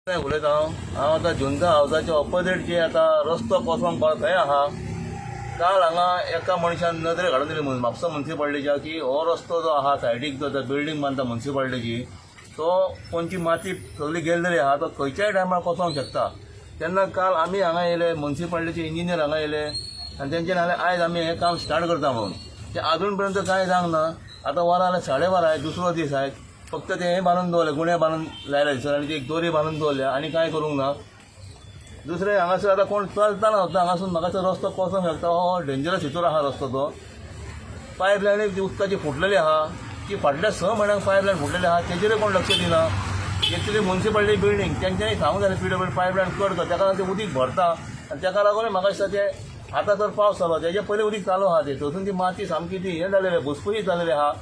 उलयता हांव. हांव आतां जुंता हावजाच्या ऑपोजीट जे आतां रस्तो कोसळोन पळय थंय आहा. काल हांगा एका मनशान नदरे घालून दिली म्हापसा मुन्सिपाल्टीच्या की हो रस्तो जो आहा सायडीक जो बिल्डींग बांदता मुन्सिपाल्टीची तो कोणची माती सगळी गेल्लेली आहा, तो खंयच्याय टायमार कोसळोंक शकता. तेन्ना काल आमी हांगा येयले, मुन्सिपाल्टीचे इंजिनियर हांगा येयले आनी तेंच्यानी सांगलें आयज आमी हें काम स्टार्ट करता म्हणून. तें आजून पर्यंत कांय जावंक ना. आतां वरां जाल्यार 12:30 आहात, दुसरो दीस आहात. फक्त ते हें बांदून दवरलें, गुणे बांदून लायले थंयसर आनी ती एक दोरी बांदून दवरल्या आनी कांय करूंक ना. दुसरें हांगासर आतां कोण चलतना सुद्दां हांगासून म्हाका तो रस्तो कोसळोंक शकता. हो डेंजरस हितूर आहा रस्तो. तो पायप लायन ती उदकाची फुटलेली आहा, ती फाटल्या 6 म्हयन्यांक पायप लायन फुटलेली आहा, तेजेरूय कोण लक्ष दिना. एक्चुली मुन्सिपाल्टी बिल्डींग तेंच्यांनी सांगूंक जाय पीडब्ल्यूडी पायप लायन कट कर, तेका लागून तें उदीक भरता आनी तेका लागून म्हाका दिसता तें आतां तर पावस जालो तेजे पयलीं उदीक चालू आहा तें, थंयसून ती माती सामकी ती हें जालेली भुसभुशीत जालेली आहा,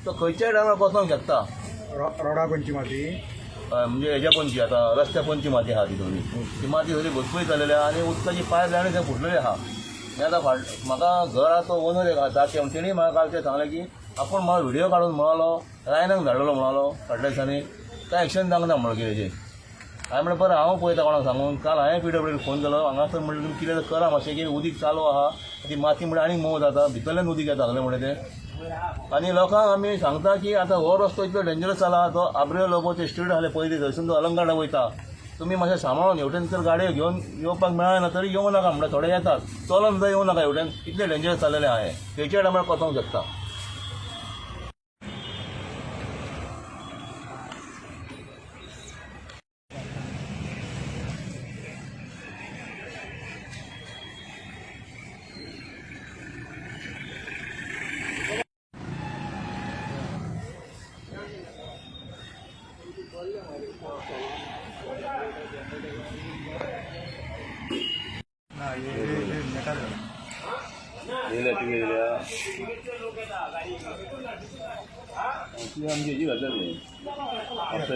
तो खंयच्याय टायमार कोसळोंक शकता. रोडा कोणची माती म्हणजे हेज्या पोंची आतां रस्त्या पोंची माती आहा ती सगळी, ती माती सगळी भुसभुशीत जालेली आहा आनी उदकाची पायप लायन थंय फुटलेली आहा. हें आतां फाट म्हाका घर आहा तो ओनर एक आहा जाचे, म्हणून तेणी म्हाका काल तें सांगलें की आपूण म्हाका व्हिडियो काडून म्हणालो लायनाक धाडलेलो म्हणालो फाटल्या दिसांनी, कांय एक्शन जावंक ना म्हणलो कितें. हांवें म्हणलें बरें हांव पळयता कोणाक सांगून. काल हांवें पीडब्ल्यूडीक फोन केलो, हांगासर म्हणलें तुमी कितें करा मातशें की उदीक चालू आहा, ती माती म्हणल्यार आनीक मोव जाता, भितरल्यान उदीक येता सगळें म्हणलें तें. आनी लोकांक आमी सांगता की आतां हो रस्तो इतलो डेंजरस जाला, तो आब्रेव लोबोचे स्ट्रीट आसले पयलीं थंयसून तो अलंकारा वयता, तुमी मातशें सांबाळून हेवटेन तर गाडयो घेवन येवपाक मेळना तरी येवं नाका म्हणल्यार थोडे येतात, चलोन सुद्दां येवं नाका हेवटेन, इतलें डेंजरस जालेलें आहा हें, खंयच्याय टायमार कोसळोंक शकता. ना हे नेटार दिल्या तुवें दिल्या ती आमची हेजी घातल्या तुवें म्हापसा.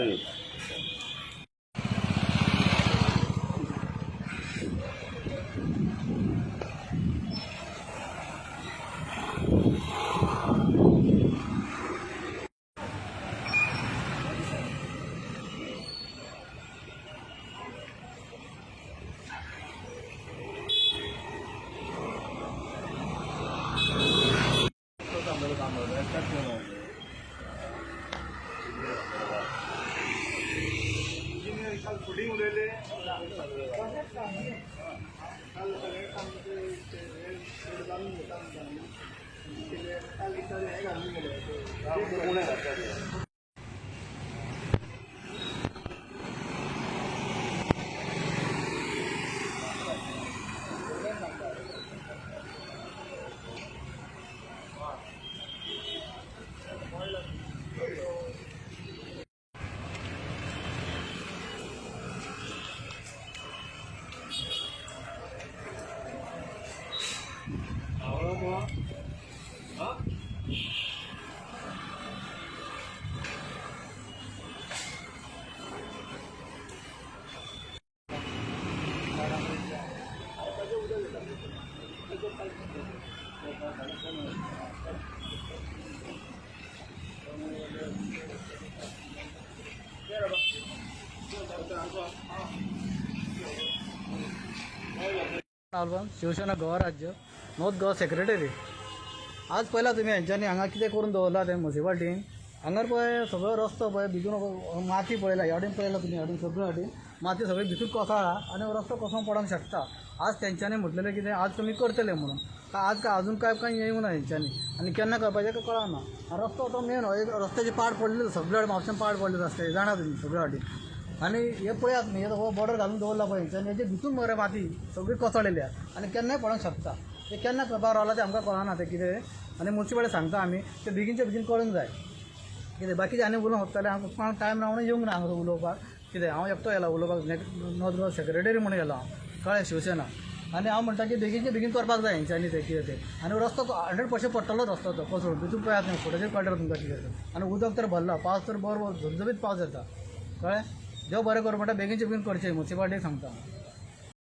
काल फुडें उलयले, काल सगळे काम घालून घेता काल हें घालून गेले. शिवसेना गोवा राज्य नॉर्थ गोवा सेक्रेटरी. आज पळयला तुमी हेंच्यांनी हांगा कितें करून दवरला तें मुन्सिपाल्टीन. हांगार पळय सगळो रस्तो पळय भितून माती पळयला, ह्या वटेन पळयला तुमी, ह्या वटेन सगळे वटेन माती सगळी भितून कोसळ्ळा आनी रस्तो कोसळोन पडोंक शकता. आज तेंच्यांनी म्हटलेलें कितें आज तुमी करतले म्हणून, आज काय अजून काय कांय येवंक ना हेंच्यांनी आनी केन्ना करपाचें काय कळना. रस्तो तो मेन हो एक रस्त्याचे पाड पडलेलो सगळे वटेन म्हापशान पाड पडलेलो रस्ते जाणा तुमी सगळे वटेन. आनी हे पळयात न्ही, हो बॉर्डर घालून दवरला पळय हेंच्यांनी, हेजे भितून मरे माती सगळी कोसळलेली आहा आनी केन्नाय पडोंक शकता. ते केन्ना करपाक रावला तें आमकां कळना तें कितें. आनी मुन्सिपाल्टी सांगता आमी ते बेगीनच्या बेगीन करूंक जाय कितें. बाकीचे आनी उलोवंक सोदताले, हांव कोणाक टायम ना म्हणून येवंक ना हांगा उलोवपाक कितें. हांव एकटो येयला उलोवपाक, नॉर्थ गोवा सेक्रेटरी म्हणून येयला हांव, कळ्ळें, शिवसेना. आनी हांव म्हणटा की बेगीनच्या बेगीन करपाक जाय हेंच्यांनी तें कितें तें. आनी रस्तो 100% पडटलोच रस्तो तो कोसळून, भितून पळयात न्ही फुटोचेर कळटलें तुमकां कितें तें. आनी उदक तर भरलां, पावस तर बरो झबझबीत पावस येता, कळ्ळें. देव बरें करूं म्हणटा, बेगीनच्या बेगीन करचें मुन्सिपाल्टीक सांगता.